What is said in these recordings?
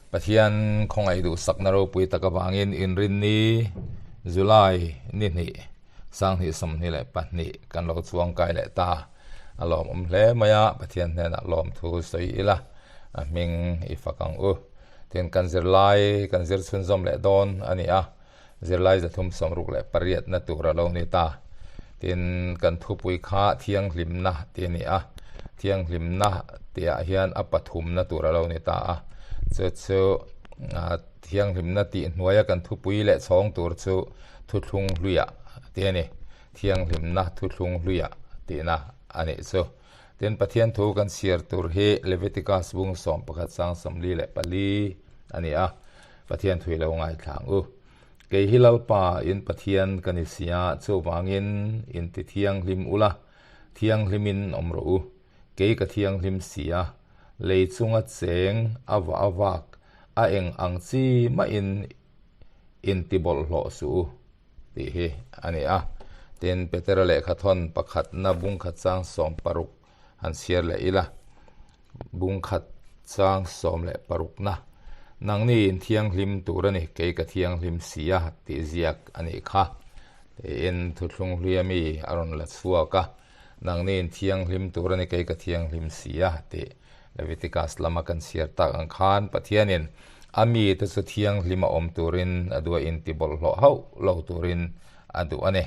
Pathian khawngaih duhsakna ropui tak avangin Inrinni, July ni hnih, 2022 kan lo chuang kai leh ta. A lawmawm hle mai a, Pathian hnenah lawmthu sawi ila, a hming i fak ang u. Tin, kan zirlai kan zir chhunzawm leh dawn a ni a, zirlai 368 na tur a lo ni ta. Tin, kan thupui kha thianghlimna tih a ni a, thianghlimna tihah hian a pathumna tur a lo ni ta a. Chu chu thianghlimna tih hnuaia kan thupui leh chhawng tur chu thuthlung hluiah tih a ni. Thianghlimna thuthlung hluiah tihna a nih chu. Tin, Pathian thu kan chhiar tur hi Leviticus bung 11 sang 44 a ni a. Pathian thui lo ngaithla ang u. Kei hi Lalpa in Pathian ka ni sia, chuvangin in ti thianghlim ula, thianghlimin awm rawh u. Kei ka thianghlim sia, lei chunga cheng a vah a vak, a eng ang chi mahin in ti bawlhhlawh suh u, tih hi a ni a. Tin, Petera lehkhathawn pakhatna bungkhat chang 16 han chhiar leh ila. Bungkhat chang 16 na, Nangni in thianghlim tur a ni, kei ka thianghlim si a, tih ziak a nih kha, tiin thuthlung hluia mi a rawn la chhuak a. Nangni in thianghlim tur a ni, kei ka thianghlim si a, tih Leviticus lama kan chhiar tak ang khan Pathianin a mite chu thianghlim a awm turin a duh a, intibawlhhlawh hauh lo turin a duh a ni.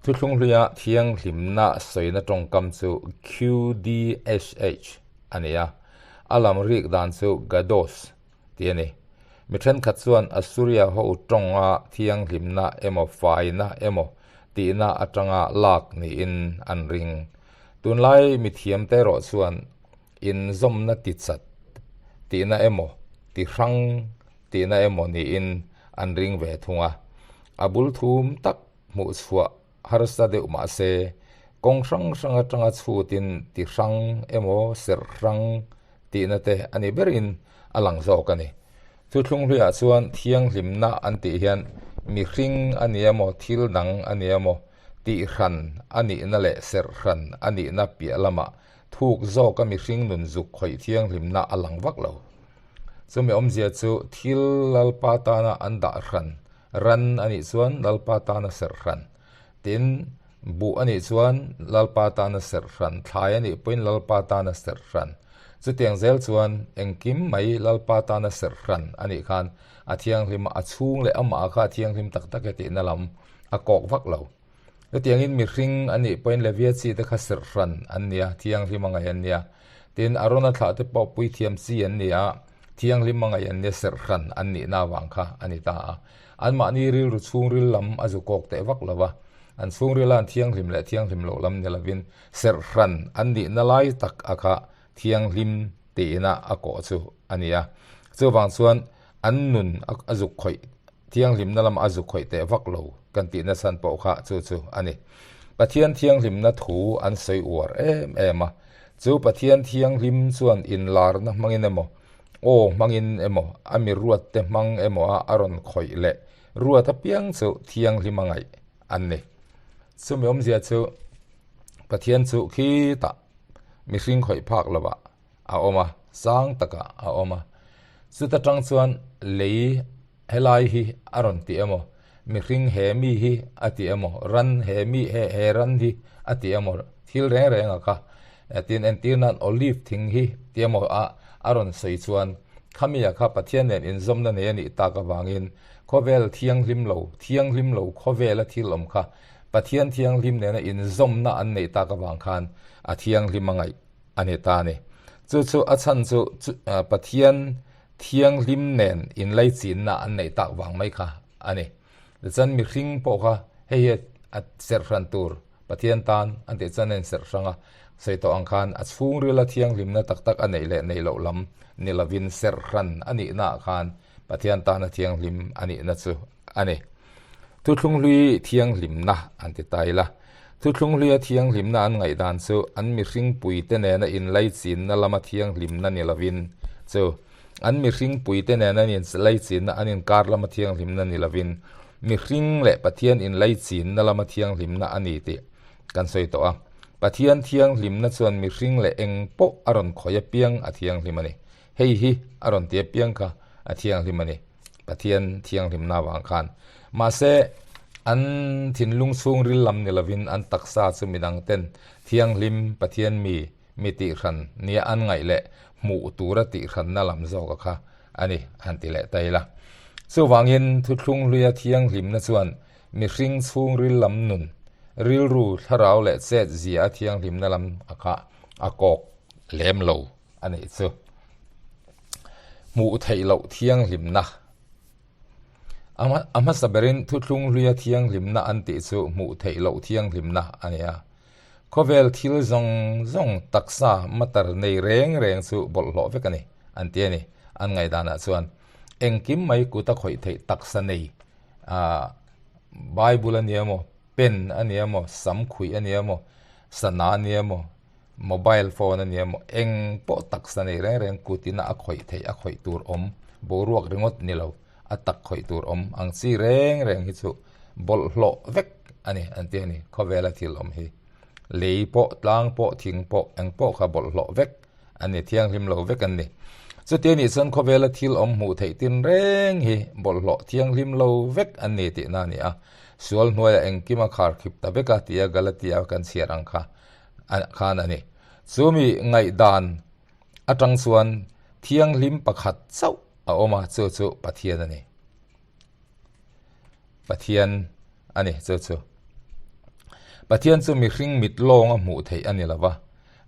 Thuthlung hluia thianghlimna sawina tawngkam chu QDSH a ni a, a lam rik dan chu Gados tih a ni. Mi thenkhat chuan Assuria ho tawnga thianghlimna emaw faina emaw tihna atanga lak niin an ring. Tunlai mithiamte erawh chuan inzawmna tichat tihna emaw tihrang tihna emaw niin an ring ve thung a. A bul thum tak hmuh chhuah harsa deuh mah se, kawng hrang hrang atanga chhutin ti hrang emaw serh hrang tihna te a ni berin a lang zawk a ni. Thuthlung hluiah chuan thianghlimna an tih hian mihring a ni emaw thil dang a ni emaw tih hran a nihna leh serh hran a nihna piah lamah thuk zawka mihring nun zuk khawih thianghlimna a lang vak lo. Chumi awmzia chu thil Lalpa tana an dah hran Ran a nih chuan Lalpa tana serh hran. Tin, buh a nih chuan Lalpa tana serh hran, thlai a nih pawhin Lalpa tana serh hran. Chutiang zel chuan engkim mai Lalpa tana serh hran a nih khan a thianghlim a, a chhung leh amah kha a thianghlim tak tak e tihna lam a kawk vak lo. Chutiangin mihring a nih pawhin Levia chi te kha serh hran an nia, thianghlim a ngaih an nia. Tin, Arona thlah te pawh puithiam chi an ni a, thianghlim a ngaih an nia, serh hran an nihna avang kha a ni ta a. Anmahni rilru chhungril lam a zu kawk teh vak lo va, an chhungrila an thianghlim leh thianghlim loh lam ni lovin serh hran an nihna lai tak a kha thianghlim tiin a a kawh chu a ni a. Chuvang chuan an nun a zuk khawih thianghlimna lamah a zuk khawih teh vak lo kan tihna chhan pawh kha chu chu a ni. Pathian thianghlimna thu an sawi uar em em a, chu Pathian thianghlim chuan inlarna hmangin emaw, aw hmangin emaw, a mi ruatte hmang emaw a a rawn khawih leh ruat apiang chu thianghlim a ngaih an ni. Chumi awmzia chu Pathian chu khitah mihring khawih phak lovah a awm a, sang takah a awm a. Chuta tang chuan lei helai hi a rawn ti emaw, mihring he mi hi a ti emaw, ran he mi he he ran hi a ti emaw, thil reng reng a kha tin entir nan olive thing hi ti emaw a a rawn sawi chuan khami a kha Pathian nen inzawmna nei a nih tak avangin khawvel thianghlim lo, thianghlim lo khawvela thil awm kha Pathian thianghlim nena inzawmna an neih tak avang khan a thianghlim a ngaih a ni ta a ni. Chu chu a chhan chu Pathian thianghlim nen inlaichinna an neih tak vang mai kha a ni. Tichuan mihring pawh kha hei hi a serh hran tur Pathian tan an tih chuan a inserh hrang a, sawi tawh ang khan a chhungrila thianghlimna tak tak a neih leh neih loh lam ni lovin serh hran a nihnaah khan Pathian tana thianghlim a nihna chu a ni. Thuthlung hlui thianghlimna an ti ta ila. Thuthlung hluia thianghlimna an ngaihdan chu an mihring puite nena inlaichinna lama thianghlimna ni lovin chu an mihring puite nena inlaichinna an inkar lama thianghlimna ni lovin mihring leh Pathian inlaichinna lama thianghlimna a ni tih kan sawi tawh a. Pathian thianghlimna chuan mihring leh eng pawh a rawn khawih apiang a thianghlim a ni. Hei hi a rawn ti apiang kha. a thianghlim a ni. Pathian thianghlimna avang khan. Mahse, an thinlung chhungril lam ni lovin an taksa chu midang ten thianghlim Pathian mi mi tihhran nia an ngaih leh hmuh tura tihhranna lam zawka kha a ni, han ti leh ta ila. Chuvangin thuthlung hluia thianghlimna chuan mihring chhungril lam nun, rilru, thlarau leh chet zia a thianghlimna lam a kha a kawk lem lo a nih chu. Hmuh theih loh thianghlimna. A hmasa berin thuthlung hluia thianghlimna an tih chu hmuh theih loh thianghlimna a ni a. Khawvel thil zawng zawng taksa matar nei reng reng chu bawlhhlawh vek a ni an ti a ni. An ngaihdanah chuan engkim mai kut a khawih theih taksa nei Bible a ni emaw, pen a ni emaw, sam khuih a ni emaw, sana a ni emaw, Mobile phone a nia maw? Eng pawh taksa nei reng reng kut ina a khawih theih a khawih tur awm, boruak ringawt ni lo, a tak khawih tur awm ang chi reng reng hi chu bawlhhlawh vek a ni an ti a ni. Khawvela thil awm hi lei pawh, tlang pawh, thing pawh, eng pawh kha bawlhhlawh vek a ni, thianghlim lo vek an ni. Chuti anih chuan khawvela thil awm hmuh theih tin reng hi bawlhhlawh thianghlim lo vek an ni tihna a ni a. Sual hnuaiah engkim a kharkhip ta vek a tia Galatia kan chhiar ang kha. khan a ni. Chu mi ngaihdan atang chuan thianghlim pakhat chauh a awm a, chu chu Pathian a ni. Pathian a ni chu chu. Pathian chu mihring mit lawnga hmuh theih a ni lo va,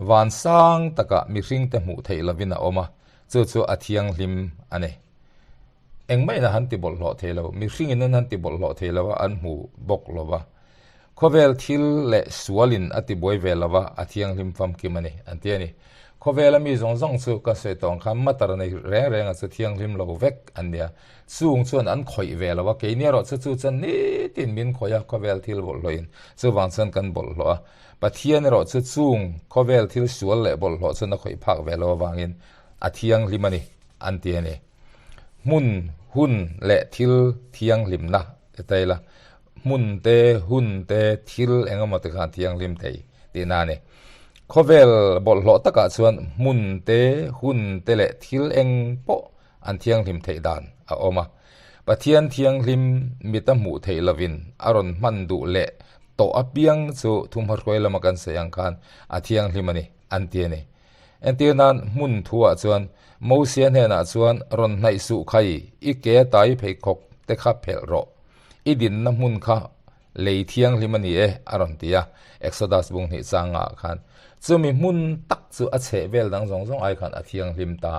van sang takah mihringte hmuh theih lovin a awm a, chu chu a thianghlim a ni. Engmah in a han ti bawlhhlawh thei lo, mihringin an han ti bawlhhlawh thei lo a, an hmu bawk lo va. Khawvel thil leh sualin a ti buai ve lo va, a thianghlim famkim a ni, an ti a ni. Khawvela mi zawng zawng chu ka sawi tawng khan matar nei reng renga chu thianghlim lo vek an nia. Chung chuan an khawih ve lo a, keini erawh chu chu chuan nitin min khawih a, khawvel thil bawlhhlawhin chuvang chuan kan bawlhhlawh a. Pathian erawh chu chung khawvel thil sual leh bawlhhlawh chuan a khawih phak ve lo avangin a thianghlim a ni, an ti a ni. Hmun, hun leh thil thianghlimna ti ta ila, hmun te, hun te, thil eng emaw te khan thianghlim thei tihna a ni. Khawvel bawlhhlawh takah chuan hmun te, hun te leh thil eng pawh an thianghlim theih dan a awm a. Pathian thianghlim mita hmuh theih lovin a rawn hman duh leh tawh apiang chu thumhmahruai lama kan sawi ang khan a thianghlim a ni an ti a ni. Entir nan hmun thuah chuan Mosia hnenah chuan rawn hnaih suh khai, i ke tai pheikhawk te kha phelh rawh. I dinna hmun kha lei thianghlim a ni e, a rawn ti a, Exodus bung hnih changah khan. Chumi hmun tak chu a chheh vel dang zawng zawng ai khan a thianghlim ta.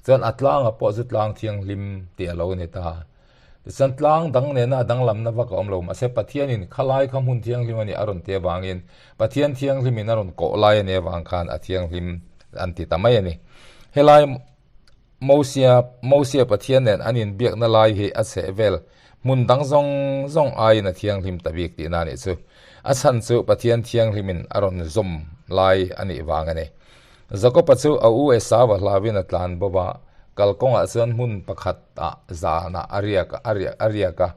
Chuan a tlanga pawh chu tlang thianghlim tih a lo ni ta. Tichuan tlang dang nena a danglamna vak a awm lo, mahse Pathianin khalai kha hmun thianghlim a nih a rawn ti avangin Pathian thianghlimin a rawn kawh lai a nih avang khan a thianghlim an ti ta mai a ni. Helai Mosia Mosia Pathian nen an inbiakna lai hi a chheh vel hmun dang zawng zawng aiin a thianghlim ta bik tihna a nih chu. A chhan chu Pathian thianghlimin a rawn zawm lai a nih vang a ni. Jakob-a chu a u Esau-a hlauin a tlan bawp a, kalkawngah chuan hmun pakhat ah zanah a riak a riak a riak a.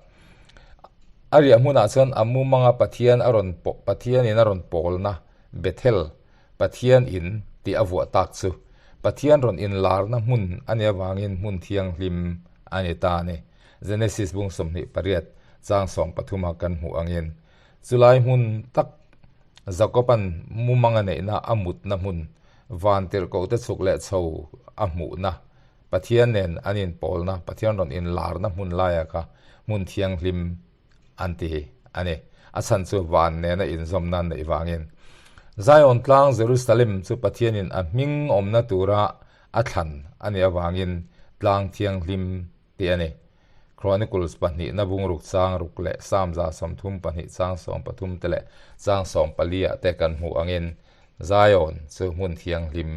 A riah hmunah chuan a mumanga Pathian a rawn Pathianin a rawn pawlna Bethel, Pathian in, tih a vuah tak chu Pathian rawn inlarna hmun a nih avangin hmun thianghlim a ni ta a ni. Genesis bung 28 chang 13 a kan hmuh angin chulai hmun tak Jakoban mumanga neihna a mutna hmun, van tirhkohte chhuk leh chho a hmuhna, Pathian nen an inpawlna, Pathian rawn inlarna hmun laia kha hmun thianghlim an ti a ni. A chhan chu van nena inzawmna an neih vangin. Zion tlang Jerusalem chu Pathianin a hming awmna tura a thlan a nih avangin tlang thianghlim tih a ni. Chronicles pahnihna bungruk chang ruk leh Psalm 32 chang 13 te leh chang 14 ah te kan hmuh angin Zion chu hmun thianghlim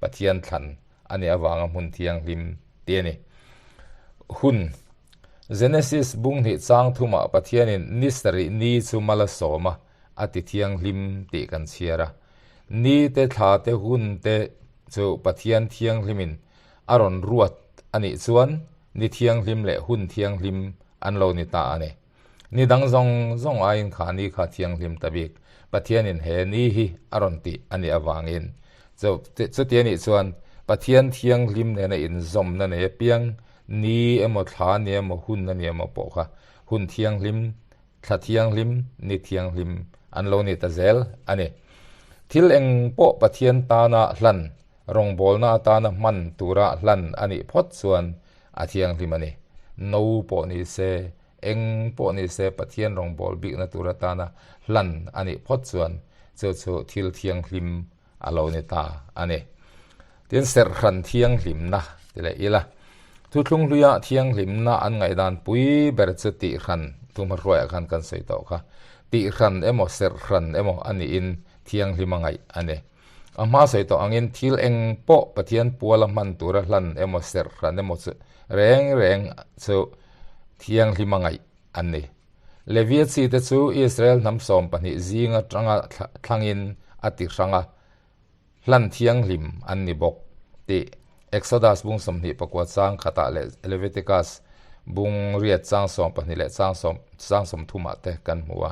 Pathian thlan a nih avanga hmun thianghlim tih a ni. Hun Genesis bung hnih chang thumah Pathianin ni sarih ni chu mal a sawm a, a ti thianghlim tih kan chhiar a. Ni te thla te hun te chu Pathian thianghlimin a rawn ruat a nih chuan ni thianghlim leh hun thianghlim an lo ni ta a ni. Ni dang zawng zawng aiin kha ni kha thianghlim ta bik Pathianin he ni hi a rawn tih a nih avangin chuti a nih chuan Pathian thianghlim nena inzawmna nei apiang Ni emaw thla ni emaw hun a ni emaw pawh kha hun thianghlim, thla thianghlim, ni thianghlim an lo ni ta zel a ni. Thil eng pawh Pathian tana hlan, rawngbawlna atana hman tura hlan a nih phawt chuan a thianghlim a ni. No pawh ni se, eng pawh ni se Pathian rawngbâwl bikna tur atana hlan a nih phawt chuan chu chu thil thianghlim a lo ni ta a ni. Tin, serhhran thianghlimna ti leh ila, thuthlung hluia thianghlimna an ngaihdan pui ber chu tihhran, thuhmahruaiah khan kan sawi tawh kha, tihhran emaw serhhran emaw a niin thianghlim a ngaih a ni. A hma sawi tawh angin thil eng pawh Pathian puala hman tura hlan emaw serhhran emaw chu reng reng chu thianghlim a ngaih a ni. Levia chi te chu Israel hnam 12 zing atanga thlangin a ti hrang a, hlan thianghlim an ni bawk tih Exodus bung 29 chang khatah leh Leviticus bung riat chang 12 leh chang chang 30 ah te kan hmu a.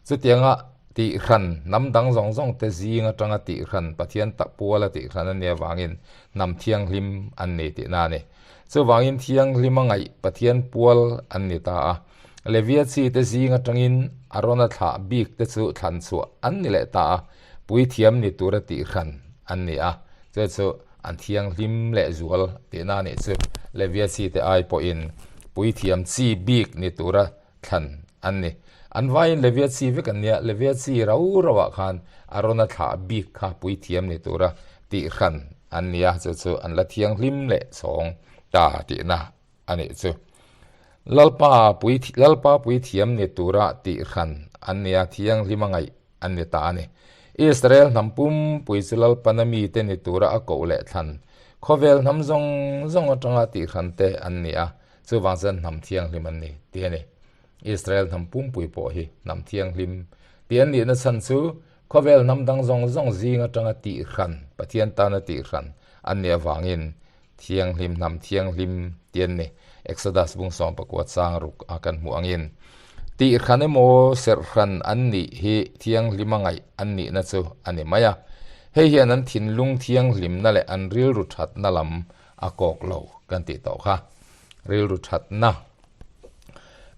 Chutianga tihhran hnam dang zawng zawng te zing atanga tihhran Pathian tak puala tihhran a nih avangin hnam thianghlim an ni tihna a ni. Chuvangin thianghlim a ngaih Pathian pual an ni ta a. Levia chi te zing atangin Arona thlah bik te chu thlan chhuah an ni leh ta a, puithiam ni tura tihhran an ni a, chu chu an thianghlim leh zual tihna a nih chu. Levia chi te ai pawhin puithiam chi bik ni tura thlan an ni. An vaiin Levia chi vek an nia, Levia chi rau rauah khan Arona thlah bik kha puithiam ni tura tihhran an ni a, chu chu an la thianghlim leh chhawng ta tihna a nih chu. Lalpa pui Lalpa puithiam ni tura tihhran an ni a, thianghlim a ngaih an ni ta a ni. Israel hnam pumpui chu Lalpana mite ni tura a koh leh thlan khawvel hnam zawng zawng atanga tihhran te an ni a, Chuvang chuan hnam thianghlim an ni tih a ni. Israel hnam pumpui pawh hi hnam thianghlim tih an nihna chhan chu khawvel hnam dang zawng zawng zing atanga tihhran, Pathian tana tihhran an nih avangin thianghlim, hnam thianghlim tih an ni. Exodus bung 19 chang ruk a kan hmuh angin tihhran emaw serhhran an nih hi thianghlim a ngaih an nihna chu a ni mai a. Hei hian an thinlung thianghlimna leh an rilru thatna lam a kawk lo kan tih tawh kha. Rilru thatna.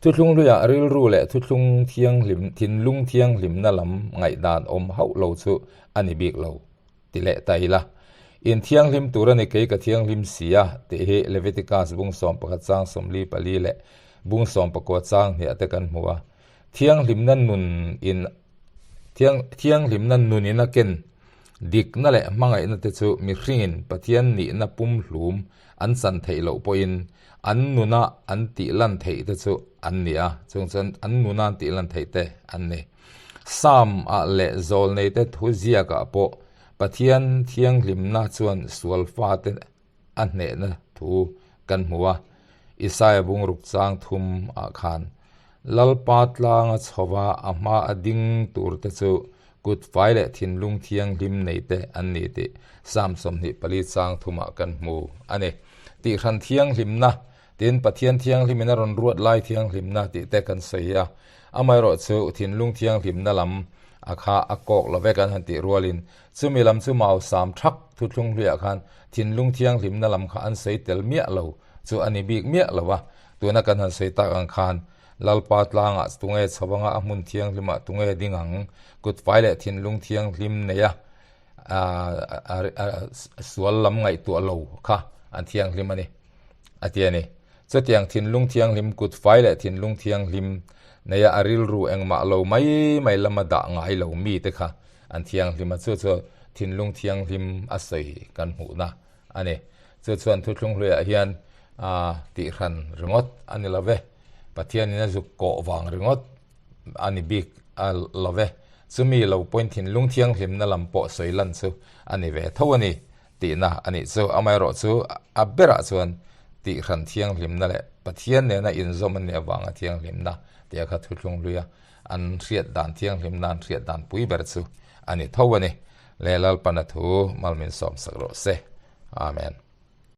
Thuthlung hluiah rilru leh thuthlung thianghlim, thinlung thianghlimna lam ngaihdan awm hauh lo chu a ni bik lo ti leh ta ila. In thianghlim tur a ni kei ka thianghlim si a tih hi Leviticus bung 11 chang 44 leh bung 19 chang hniah te kan hmu a. Thianghlimna nun in thiang thianghlimna nun in a ken Dikna leh hmangaihna te chu mihringin Pathian nihna pumhlum an chan theih loh pawhin an nuna an tih lan theih te chu an ni a, chung chuan an nuna an tih lan theih te an ni. Psalm ah leh zawlnei te thu ziakah pawh Pathian thianghlimna chuan sual fate a hnehna thu kan hmu a, Isaia bungruk chang thum ah khan Lalpa tlanga chhova a hma a ding tur te chu kut fai leh thinlung thianghlim nei te an ni tih Psalm 24 chang thumah kan hmu a ni. Tihhran thianghlimna tin Pathian thianghlimin a rawn ruat lai thianghlimna tih te kan sawi a, amaherawh chu thinlung thianghlimna lam a kha a kawk lo vek an han tih rualin chumi lam chu mau sam thak thuthlung hluiah khan thinlung thianghlimna lam kha an sawi tel miah lo chu a ni bik miah lo a, tuna kan han sawi tak ang khan Lalpa tlangah tunge chho anga a hmun thianghlimah tunge ding ang, kut fai leh thinlung thianghlim neia sual lam ngaihtuah lo kha an thianghlim a ni a ti a ni. Chutiang thinlung thianghlim, kut fai leh thinlung thianghlim neia a rilru engmah lo mai mai lama dah ngai lo mite kha an thianghlim a, chu chu thinlung thianghlim a sawi kan hmuhna a ni. Chu chuan thuthlung hluiah hian tihhran ringawt a ni lo ve, Pathianin a zuk kawh vang ringawt a ni bik a lo ve, chumi lo pawhin thinlung thianghlimna lam pawh sawi lan chu a ni ve tho a ni tihna a nih chu. Amaherawh chu a berah chuan tihhran thianghlimna leh Pathian nena inzawm a nih avanga thianghlimna tia kha thuthlung hluia an hriat dan thianghlimna an hriat dan pui ber chu a ni tho a ni. Le Lalpana thu mal min sawm sak rawh se. Amen.